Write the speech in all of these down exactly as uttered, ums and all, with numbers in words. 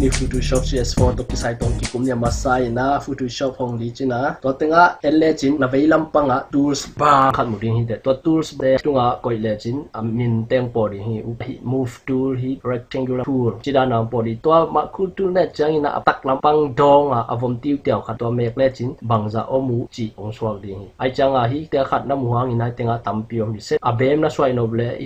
Ni Photoshop C S four tawh kisai tawh kikum ni a masa in ah Photoshop hong licin ah tua tengah en lecin na veilam pangah tools bar khat mu ding hi teh. Tua tools bar tungah koih lecin a min teng pawh ding hi. Move tool hi, rectangular tool ci dan a pawh ding. Tua mah khu tool na et ciangin ah a taklam pang dawng a a vom tiutiau khat tua mek lecin bangzah om uh cih hong suak ding hi. Ai ciangah hih tengah khat na mu hangin ai tengah tampi om hi. Set a bem na suai nop leh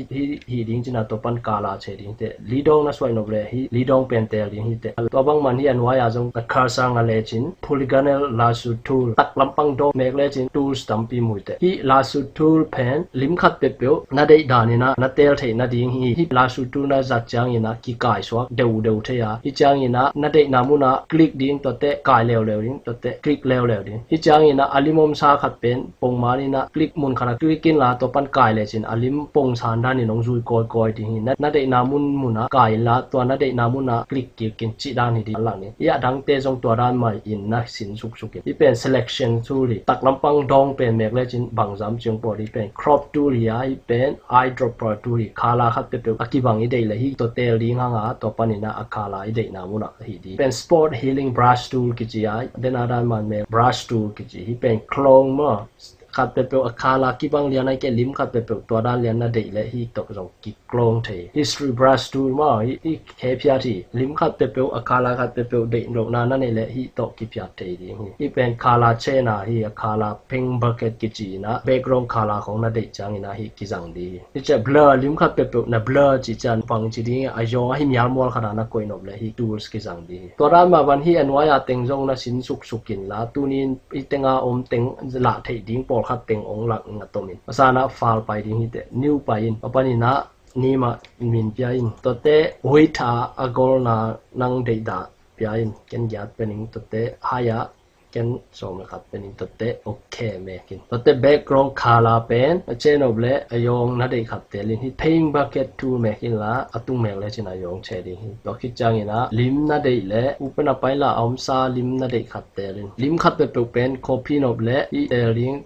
hih ding cin ah tua pan color che ding hi teh. Lidawng na suai nop leh hih lidawng pen tel ding hi teh. Tua bangman hih a nuai-ah zong na cursor nga lecin polygonal lasso tool, taklam pang dawng mek lecin tools tampi mu hi teh. Hih lasso tool pen lim khat peuhpeuh na deih danin ah na tel theih nading hi. Hih lasso tool na zat ciangin ah kikaisuak deuhdeuh thei a, hih ciangin ah na deihna munah click ding, tuate kai leuleu ding, tuate click leuleu ding. Hih ciangin ah a lim omsa khat pen pongman in ah click mun khat ah click inla tua pan kai lecin a lim pongsan danin hong zui kawikawi ding hi. Na, na deihna mun munah kai inla tua na deihna munah click kik in cih dan hi ding a lak ni. Hih a dangte zong tua dan mah in na sin suksuk in. Hih pen selection tool hi. Taklam pang dawng pen mek lecin bangzah om cih hong pawh ding. Hih pen crop tool hi a, hih pen eyedropper tool hi. Color khat peuhpeuh a kibang i deih leh hih tua tel ding hang a, tua panin ah a color i deihna munah hi ding. Pen spot healing brush tool kici a, den a dan man mek brush tool kici. Hih pen clone maw, khat peuhpeuh a color kibang lian ai ke lim khat peuhpeuh tua dan lian na deih leh hih tawh zong kiklong thei. History brush tool maw, hih, hih khe phiat hi. Lim khat peuhpeuh a color khat peuhpeuh deih lohna na neih leh hih tawh kiphiat thei ding hi. Hih pen color chain a hi, a color paint bucket kici in ah background color khong na deih ciangin ah hih kizang ding hi. Hih ciah blur, lim khat peuhpeuh na blur cih ciang bang ci ding a, a zawng a hi mialmual khat ah na koih nop leh hih tools kizang ding hi. Tua dan mah bang hih a nuai-ah teng zong na sin suksuk inla, tuni in hih tenga om teng lah theih ding pawlkhat teng hong lak ing a tom in. Masa in ah file pai ding hi teh, new pai in. A panin ah name ah min pia in. Tuate width a a golna nang deihdah pia in. Ken giat pen ing. Tuate height ah ken sawm le khat pen in. Tuate okay mek in. Tuate background color pen a chain of leh a zawng na deih khat tel in. Hih paint bucket tool mek inla a tung mek lecin a zawng che ding hi. Tua khit ciangin ah lim na deih leh u pan a pai la a omsa lim na deih khat tel in. Lim khat peuhpeuh pen copy nop leh hih tel ding,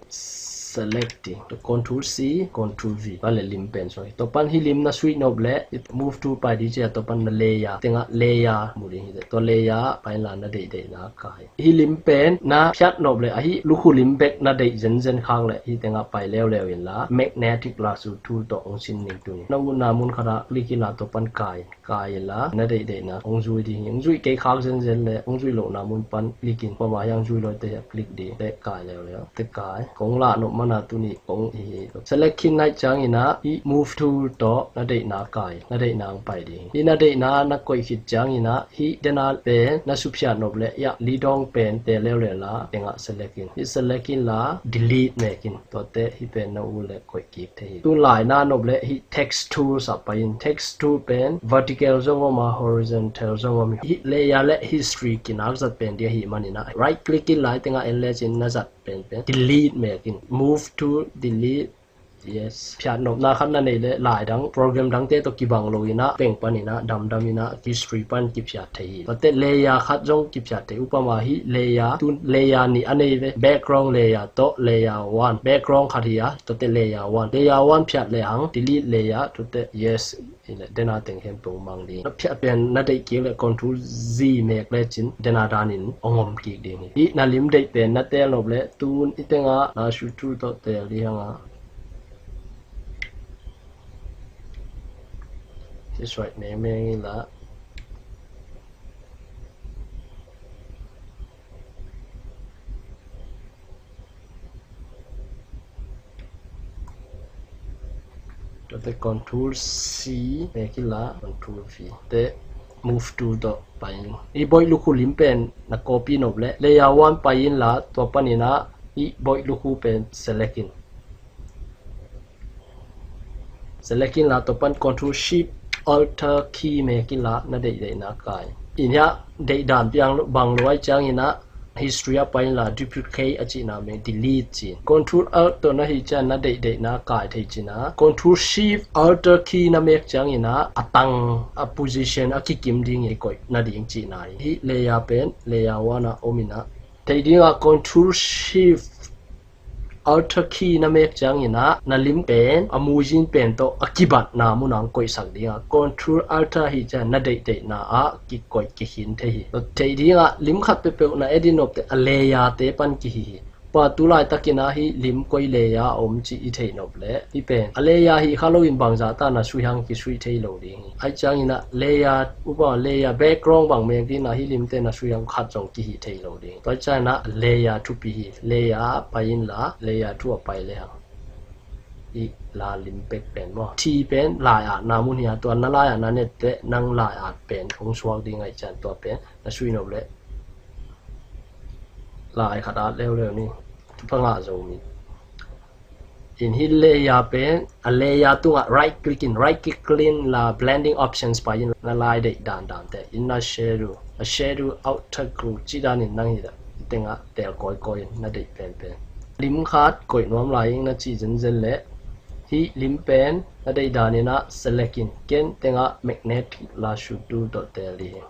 select ding. Control C, Control V. Tua leh lim pen suak hi. Tua pan hih lim na suih nop leh move tool pai ding ci a, tua pan na layer tengah layer mu ding hi teh. Tua layer pai inla na deihdeihna kai. Hih lim pen na phiat nop leh a hih lukhu lim bek na deih zenzen khak leh hih tengah pai leuleu inla magnetic lasso tool tawh hong sin ning tuni. Na utna mun khat ah click inla tua pan kai. Kai inla na deihdeihna hong zui ding hi. Hong zuih kei khak zenzen leh hong zuih lohna mun pan click in. Kuamah hiang zui lo te hiah click ding. Teh kai leuleu. Teh kai. Kong lah nop man a tuni kong hi hi. Select khin na hih ciangin ah hih move tool tawh na deihna kai. Na deihna hong pai ding hi. Hih na deihna na koih khit ciangin ah hih den a pen na suphiat nop leh hiah lidawng pen tel leuleu la tengah select in. Hih select inla delete mek in. Tuate hih pen na ut leh koih kik thei hi. Tun lai na nop leh hih text tools ah pai in. Text tool pen vertical zong om a, horizontal zong om hi. Hih layer leh history kinak zat pen ding ahih manin ah right click inla hih tengah en lecin na zat pen pen delete mek in. Move tool, delete. Yes. Phiat nopna khat na neih leh lai dang, program dangte tawh kibang lo in ah peng panin ah damdam in ah history pan kiphiat thei hi. Tuate layer khat zong kiphiat thei. Upama hih layer, tun layer nih a nei ve. Background layer tawh layer one. Background khat hi a, tuate layer one. Layer one phiat lehang delete layer, tuate yes. Hi leh den a teng khempeuh mang ding. Na phiat pen na deih kik leh Control Z mek lecin den a danin hong om kik ding hi. Hih na lim deih pen na tel nop leh tun hih tengah lasso tool tawh tel ding hang a. Ci suai mengmeng inla. Tuate Control C mek inla Control V. Tuate move tool tawh pai in. Hih boih lukhu lim pen na copy nop leh layer one pai inla tua panin ah hih boih lukhu pen select in. Select inla tua pan Control Shift Alt Key mek inla na deihdeihna kai. In hiah deihdan piang bang lo ai ciangin ah history ah pai inla duplicate a cihna mek delete ci. Control Alt tawh na hih ciang na deihdeihna kai thei cin ah Control Shift Alt Key na mek ciangin ah a tang a position a kikim ding i koih nading cihna hi. Hih layer pen layer one ah om in ah thei ding ah Control Shift Alt key na mek ciangin ah na lim pen a muizin pen tawh a kibatna munah koihsak ding a, Control Alt hi ciang na deihdeihna ah kikoih kikhin thei hi. Tua theih dingah lim khat peuhpeuh na edit nop teh a layer te pan kihi hi. Tua tu laitakin ah hih lim koi layer a om cih i theih nop leh hih pen a layer hi kha loin bangzah ta na sui hang kisui thei lo ding hi. Ahih ciangin ah layer, upa layer background bang mek ding ah hih limte na sui hang khat zong kihi thei lo ding. Tua ciangin ah layer thupi hi, layer pai inla, layer thu a pai le hang. Hih la lim pek pen maw, T pen lai-atna mun hi a, tua na lai-atna nette nang lai-at pen hong suak ding ahih ciang tua pen na sui nop leh lai khat at leuleu ni, thupha ngah zo mi. In hih layer pen a layer tungah right click in, right click in la blending options pai in, na lai deih dandan te in na shadow, a shadow outer glow cih danin nang hih tengah tel kawikawi in na deih penpen. Lim khat koih nuam lai ing na cih zenzen leh hih lim pen na deih danin ah select in, ken tengah magnetic lasso tool tawh tel dih hi.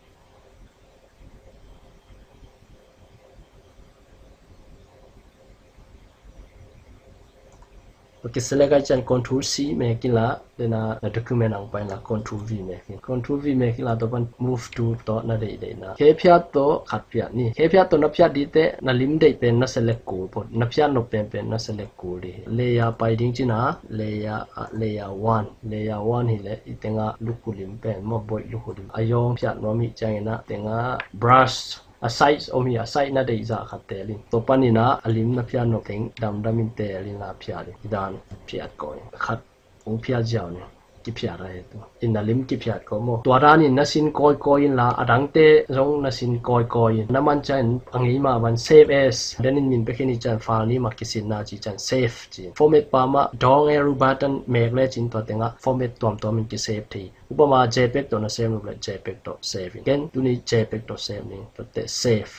Ok, select ahih ciang Control C mek inla, then ah na document ang pai inla Control V mek in. Control V mek inla tua pan move tool tawh na deihdeihna, khe phiat tawh khat phiat ni. Khe phiat tawh na phiat dih teh na lim deih pen na select kul phot, na phiat nop penpen na select kul dih hi. Layer pai ding cin ah, layer, ah, layer one, layer one hi leh hih tengah lukhu lim pen maw, boih lukhu lim a zawng phiat nuam hih ciangin ah tengah brush a size om hi, a size na deih zah khat tel in. Tua panin ah a lim na phiat nop teng damdam in tel in la phiat in. Hih dan phiat kawikawi in. Khat hong phiat ziau ni, kiphiat a hi tu. In na lim kiphiat kawikawi maw. Tua danin na sin kawikawi inla, a dangte zong na sin kawikawi in. Na man ciangin a ngei mah bang save as, then in min pia khin hih ciang file name ah kisinna cih ciang save ci. Format pa mah down arrow button mek lecin tua tengah format tuamtuam in kisave thei. Upama JPEG tawh na save nop leh JPEG tawh save in. Ken tuni JPEG tawh save ning, tua teh save.